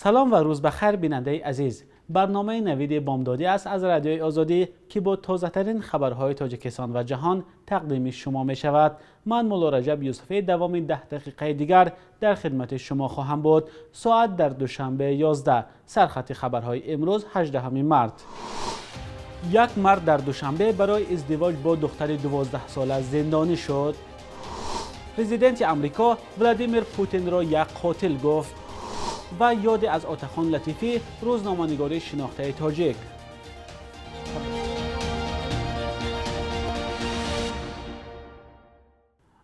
Салом ва рӯз ба хайр, бинандаи азиз. Барномаи Навиди Бомдодӣ аст аз Радиои Озодӣ, ки бо тозатарин хабарҳои Тоҷикистон ва ҷаҳон тақдими шумо мешавад. Ман Мулло Раҷаб Юсуфӣ давоми 10 дақиқаи дигар дар хидмати шумо хоҳам буд. Соат дар Душанбе 11. Сархати хабарҳои имрӯз, 18 март. Як мард дар Душанбе барои издивоҷ бо духтари 12-сола зиндонӣ шуд. Президенти Амрико Владимир Путинро як қотил гуфт. Ва ёде аз Отахон Латифӣ, рӯзноманигори шинохтаи тоҷик.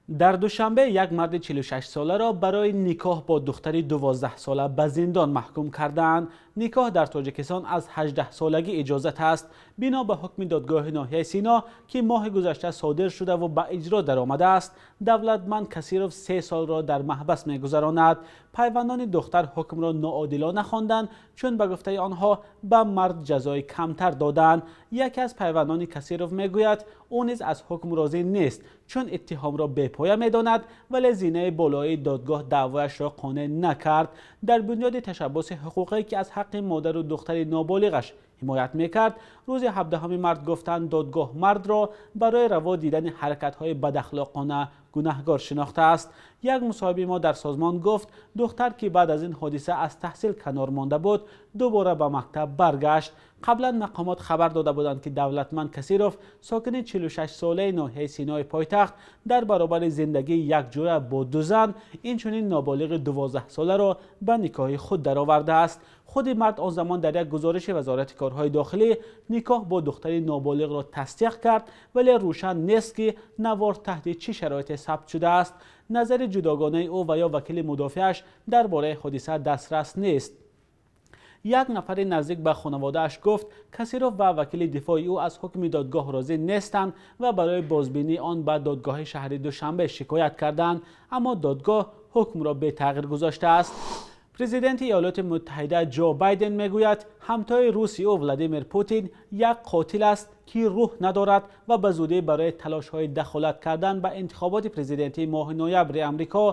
Дар Душанбе як марди 46-соларо барои никоҳ бо духтари 12-сола ба зиндон маҳкум кардаанд. Никоҳ дар Тоҷикистон аз 18-солагӣ иҷозат аст. Бино ба ҳукми додгоҳи ноҳияи Сино, ки моҳи гузашта содир шуда ва ба иҷро даромадааст, Давлатманд Касиров 3 солро дар маҳбас мегузаронад. Пайвандони духтар ҳукмро ноодилона хонданд, чун ба гуфтаи онҳо ба мард ҷазои камтар доданд. Яке аз пайвандони Касиров мегӯяд, ӯ низ аз ҳукм розӣ нест, чун иттиҳомро бепоя медонад, вале зинаи болоии додгоҳ даъвояшро қонеъ накард. Дар бунёди ташаббуси ҳуқуқӣ, ки аз ҳаққи модару духтари ноболиғаш ҳимоят мекард, рӯзи 17 март гуфтанд, додгоҳ мардро барои раво дидани ҳаракатҳои бадахлоқона гунаҳгор шинохтааст. Як мусоҳиби мо дар созмон гуфт, духтар, ки баъд аз ин ҳодиса аз таҳсил канор монда буд, дубора ба мактаб баргашт. Қаблан мақомот хабар дода буданд, ки Давлатманд Касиров, сокини 46-солаи ноҳияи Синои пойтахт, дар баробари зиндагии якҷоя бо ду зан, инчунин ноболиғи 12-соларо ба никоҳи худ даровардааст. Худи мард он замон дар як гузориши Вазорати корҳои дохилӣ никоҳ бо духтари ноболиғро тасдиқ кард, вале рӯшан нест, ки навор таҳти чӣ шароите сабт шудааст. Назари ҷудогонаи ӯ ва ё вакили мудофиаш дар бораи ҳодиса дастрас нест. Як нафари наздик ба хонаводааш гуфт, Касиров ва вакили дифои ӯ аз ҳукми додгоҳ розӣ нестанд ва барои бозбинии он ба додгоҳи шаҳри Душанбе шикоят карданд, аммо додгоҳ ҳукмро бетағйир гузоштааст. Президенти Иёлоти Муттаҳида Ҷо Байден мегӯяд, ҳамтои руси ӯ Владимир Путин як қотил аст, ки рӯҳ надорад ва ба зудӣ барои талошҳои дахолат кардан ба интихоботи президентии моҳи ноябри Амрико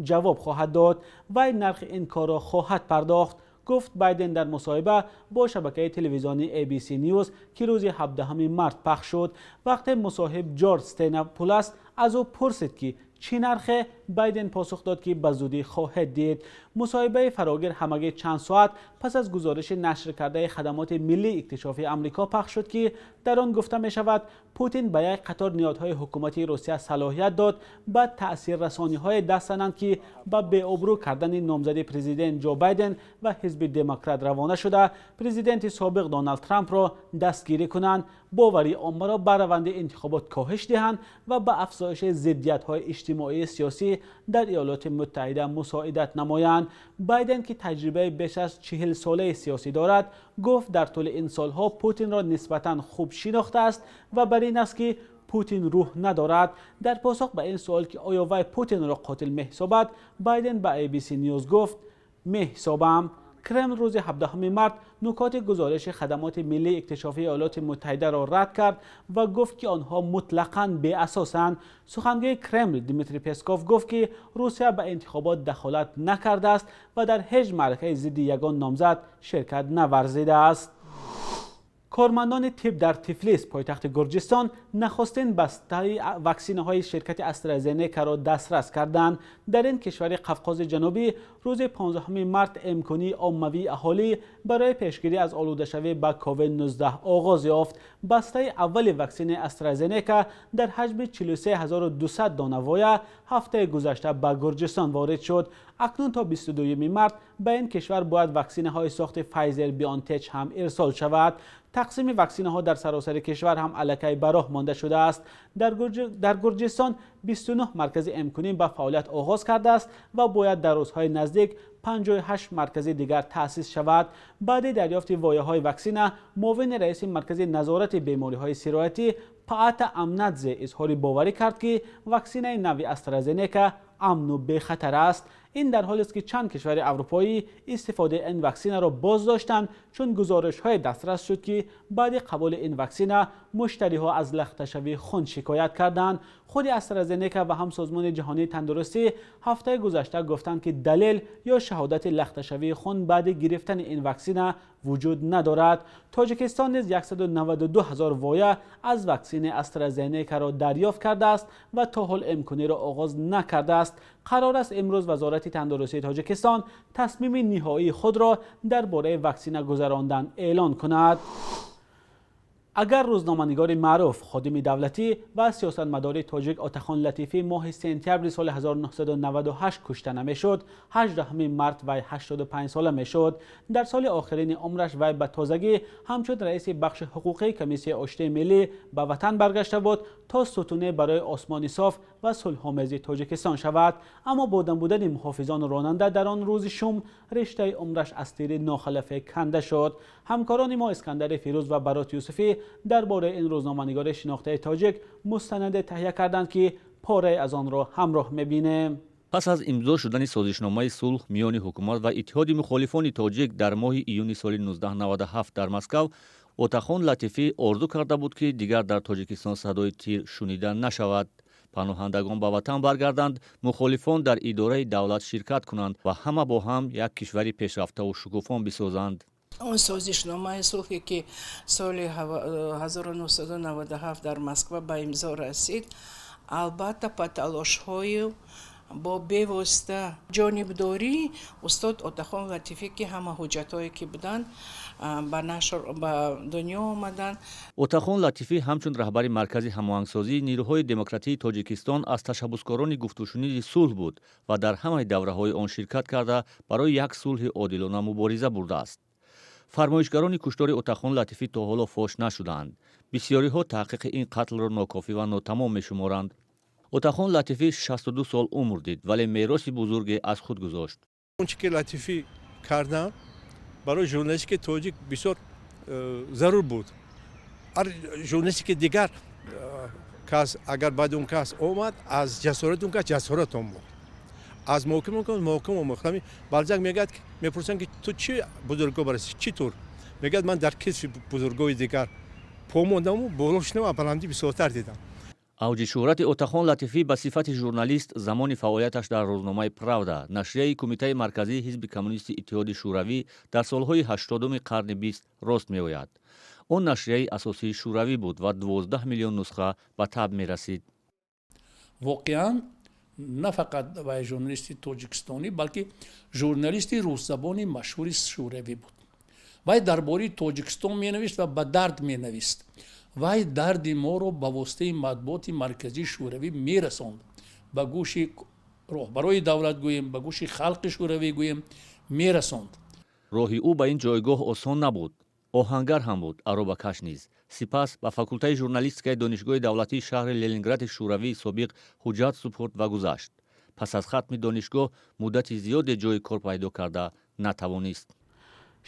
ҷавоб хоҳад дод. Вай нархи ин корро хоҳад пардохт, гуфт Байден дар мусоҳиба бо шабакаи телевизионии ABC News, ки рӯзи 17 март пахш шуд. Вақте мусоҳиб Ҷорҷ Стенапулас аз ӯ пурсид, ки чӣ нархе, Байден посух дод, ки ба зудӣ хоҳед дид. Мусоҳибаи фарогир ҳамагӣ чанд соат пас аз гузориши нашр кардаи хадамоти миллии иктишофии Амрико пахш шуд, ки дар он гуфта мешавад, Путин ба як қатор ниҳодҳои ҳукумати Русия салоҳият дод ба таъсиррасониҳое даст зананд, ки ба беобрӯ кардани номзади президент Ҷо Байден ва ҳизби демократ равона шуда, президенти собиқ Доналд Трампро дастгирӣ кунанд, боварии оммаро ба раванди интихобот коҳиш диҳанд ва ба афзоиши зиддиятҳои иҷтимоии сиёсӣ дар Иёлоти Муттаҳида мусоидат намоянд. Байден, ки таҷрибаи беш аз 40-солаи сиёсӣ дорад, гуфт дар тӯли ин солҳо Путинро нисбатан хуб шинохтааст ва бар ин аст, ки Путин рӯҳ надорад. Дар посух ба ин суол, ки оё вай Путинро қотил меҳисобад, Байден ба ABC News гуфт: меҳисобам. Кремл рӯзи 17 март нукоти гузориши хадамоти миллии иктишофии Иёлоти Муттаҳидаро рад кард ва гуфт, ки онҳо мутлақан беасосанд. Сухангӯи Кремл Дмитрий Песков гуфт, ки Русия ба интихобот дахолат накардааст ва дар ҳеҷ маъракаи зидди ягон номзад ширкат наварзидааст. Кормандони тиб дар Тифлис, пойтахти Гурҷистон, нахустин бастаи ваксинаҳои ширкати Астразенекаро дастрас карданд. Дар ин кишвари Қавқози Ҷанубӣ рӯзи 15 март имконии оммавии аҳолӣ барои пешгирӣ аз олудашавӣ ба COVID-19 оғоз ёфт. Бастаи аввали ваксинаи Астразенека дар ҳаҷми 43200 дона воя ҳафтаи гузашта ба Гурҷистон ворид шуд. Акнун то 22 март ба ин кишвар бояд ваксинаҳои сохти Pfizer BioNTech ҳам ирсол шавад. Тақсими ваксинаҳо дар саросари кишвар ҳам аллакай ба роҳ монда шудааст. Дар Гурҷистон 29 маркази имконӣ ба фаъолият оғоз кардааст ва бояд дар рӯзҳои наздик 58 маркази дигар таъсис шавад. Баъди дарёфти вояҳои ваксина, муовини раиси маркази назорати бемориҳои сироятӣ Паата Амнадзе изҳори боварӣ кард, ки ваксинаи нави Астразенека амну бехатар аст. Ин дар ҳолест, ки чанд кишвари аврупоӣ истифодаи ин ваксинаро боз доштанд, чун гузоришҳое дастрас шуд, ки баъди қабули ин ваксина муштариҳо аз лахташавии хун шикоят карданд. Худи АстраЗенека ва ҳам Созмони ҷаҳонии тандурустӣ ҳафтаи гузашта гуфтанд, ки далел ё шаҳодати лахташавии хун баъди гирифтани ин ваксина вуҷуд надорад. Тоҷикистон низ 192 ҳазор воя аз ваксини АстраЗенекаро дарёфт кардааст ва то ҳол имкониро оғоз накардааст. Қарор аст имрӯз Вазорати тандурустии Тоҷикистон тасмими ниҳоии худро дар бораи ваксина гузарондан эълон кунад. Агар рӯзноманигори маъруф, ходими давлатӣ ва сиёсатмадори тоҷик Отахон Латифӣ моҳи сентябри соли 1998 кушта намешуд, 18 март вай 85 сола мешуд. Дар соли охирини умраш вай ба тозагӣ ҳамчун раиси бахши ҳуқуқии Комиссияи оштии миллӣ ба ватан баргашта буд, то сутуне барои осмони соф ва сулҳомези Тоҷикистон шавад. Аммо бо будани муҳофизону ронанда дар он рӯзи шум риштаи умраш аз тири нохалафе канда шуд. Ҳамкорони мо Искандари Фирӯз ва Барот Юсуфӣ дар бораи ин рӯзноманигори шинохтаи тоҷик мустанаде таҳия карданд, ки порае аз онро ҳамроҳ мебинем. Пас аз имзо шудани созишномаи сулҳ миёни ҳукумат ва иттиҳоди мухолифони тоҷик дар моҳи июни соли 1997 дар Москав, Отахон Латифӣ орзу карда буд, ки дигар дар Тоҷикистон садои тир шунида нашавад, паноҳандагон ба ватан баргарданд, мухолифон дар идораи давлат ширкат кунанд ва ҳама бо ҳам як кишвари пешрафтаву шукуфон бисозанд. Он созишномаи сулҳе, ки соли 1997 дар Москва ба имзо расид, албатта, ба талошҳою бо бевосита ҷонибдории устод Отахон Латифӣ, ки ҳама ҳуҷҷатҳое ки буданд, ба нашр ба дунё омаданд. Отахон Латифӣ ҳамчун раҳбари Маркази ҳамоҳангсозии нирӯҳои демократии Тоҷикистон аз ташаббускорони гуфтушуниди сулҳ буд ва дар ҳамаи давраҳои он ширкат карда, барои як сулҳи одилона мубориза бурдааст. Фармоишгарони куштори Отахон Латифӣ то ҳоло фош нашудаанд. Бисёриҳо таҳқиқи ин қатлро нокофӣ ва нотамом мешуморанд. Отахон Латифӣ 62 сол умр дид, вале мероси бузурге аз худ гузошт. Он чи ки Латифӣ кардам, барои журналистики тоҷик бисёр зарур буд. Ҳар журналистики дигар кас агар баъди он кас омад, аз ҷасорати он кас ҷасорат омӯхт, аз муҳокима муҳокима омӯхт. Ҳамин Балзак мегӯяд, мепурсанд, ки ту чӣ бузургоҳ барасӣ, чӣ тур? Мегӯяд, ман дар китфи бузургоҳи дигар по мондаму боло шудам ва баландӣ бисёртар дидам. Авҷи шӯҳрати Отахон Латифӣ ба сифати журналист замони фаъолияташ дар рӯзномаи «Правда», нашрияи Кумитаи марказии Ҳизби коммунисти Иттиҳоди Шӯравӣ, дар солҳои 80-уми қарни 20 рост меояд. Он нашрияи асосии шӯравӣ буд ва 12 миллион нусха ба таб мерасид. Воқеан, на фақат вай журналисти тоҷикистонӣ, балки журналисти русзабони машҳури шӯравӣ буд. Вай дар бораи Тоҷикистон менавишт ва ба дард менавист. Вай дарди моро ба воситаи матбуоти марказии шӯравӣ мерасонд, ба гӯши роҳбарои давлат гӯем, ба гӯши халқи шӯравӣ гӯем, мерасонд. Роҳи ӯ ба ин ҷойгоҳ осон набуд. Оҳангар ҳам буд, аробакаш низ. Сипас ба факултаи журналистикаи Донишгоҳи давлатии шаҳри Ленингради Шӯравии собиқ ҳуҷҷат супурд ва гузашт. Пас аз хатми донишгоҳ муддати зиёде ҷойи кор пайдо карда натавонист.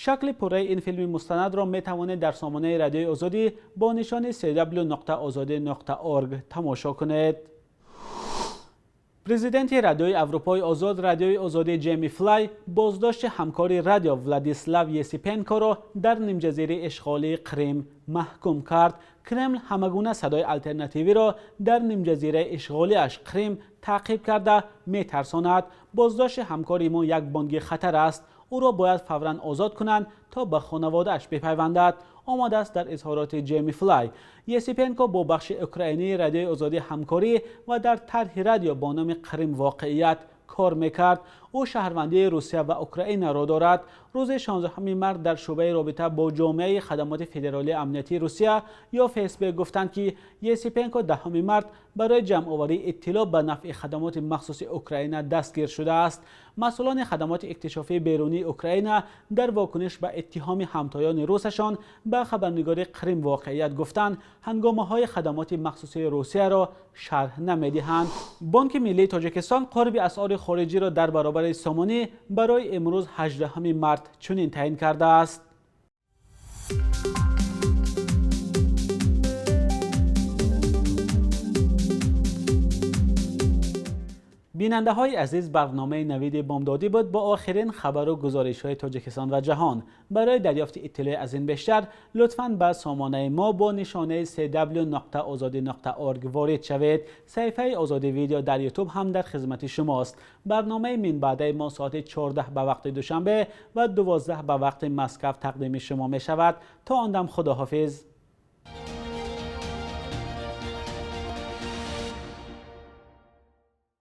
Шакли пурраи ин филми мустанадро метавонед дар сомонаи Радиои Озодӣ бо нишони cw.ozodi.org тамошо кунед. Президенти Радиои Аврупои Озод, Радиои Озодӣ, Ҷеми Флай боздошти ҳамкори радио Владислав Есипенкоро дар нимҷазираи ишғолии Қрим маҳкум кард. Кремл ҳамагуна садои алтернативиро дар нимҷазираи ишғолиаш Қрим таъқиб карда метарсонад. Боздошти ҳамкори мо як бонги хатар аст, ӯро бояд фавран озод кунанд, то ба хонаводааш бипайвандад, омадааст дар изҳороти Ҷеми Флай. Есипенко бо бахши украинии Радиои Озодӣ ҳамкорӣ ва дар тарҳи радио бо номи «Қрим воқеият» кор мекард. Ӯ шаҳрвандии Русия ва Украинаро дорад. Рӯзи 16 март дар шӯъбаи робита бо ҷомеаи Хадамоти федералии амниятии Русия ё ФСБ гуфтанд, ки Есипенко 10 март барои ҷамъоварии иттилоъ ба нафъи хадамоти махсуси Украина дастгир шудааст. Масъулони хадамоти иктишофии берунии Украина дар вокуниш ба иттиҳоми ҳамтоёни русашон ба хабарнигори «Қрим воқеият» гуфтанд, ҳангомаҳои хадамоти махсусии Русияро шарҳ намедиҳанд. Бонки миллии Тоҷикистон қурби асъори хориҷиро дар баробари сомонӣ барои имрӯз, 18 март, чунин таъин кардааст. Бинандаҳои азиз, барномаи Навиди Бомдодӣ буд бо охирин хабару гузоришҳои Тоҷикистон ва ҷаҳон. Барои дарёфти иттилои аз ин бештар лутфан ба сомонаи мо бо нишонаи cw.ozodi.org ворид шавед. Саҳифаи Озодӣ Видео дар Ютуб ҳам дар хизмати шумост. Барномаи минбаъдаи мо соати 14 ба вақти Душанбе ва 12 ба вақти Москав тақдими шумо мешавад. То он дам, худоҳофиз.